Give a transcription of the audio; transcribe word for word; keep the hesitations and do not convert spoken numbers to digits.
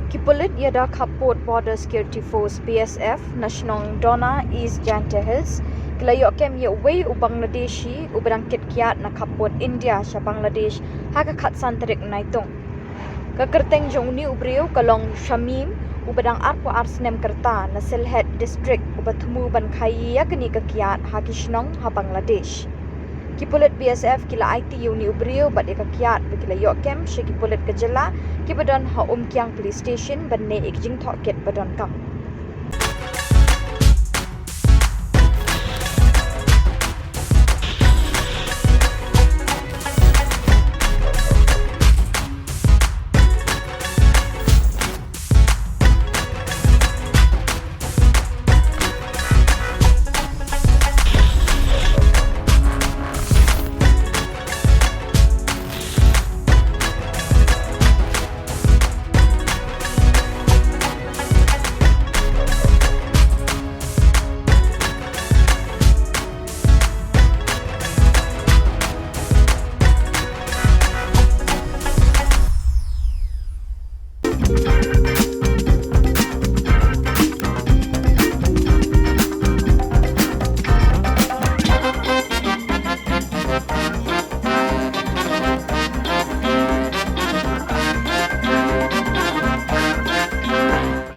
Ki pulit iada khappud Border Security Force, B S F, na shnong Doona, East Jaintia Hills, ki la ioh kem ia uwei u Bangladeshi uba dang kit kiad na khappud India sha Bangladesh ha ka khatsan tarik Naitung. Ka kyrteng jong une u briew ka long Shamim, uba dang arphew ar snem ka rta, na Sylhet District, uba thmu ban khaii ia kane ka kiad ha ki shnong ha Bangladesh. Ki pulit B S F ki la aiti ia une u briew bad ia ka kiad ba ki la ioh kem sha ki pulit ka jylla kiba don ha Umkiang Police Station ban leh ia ki jingtohkit ba donkam.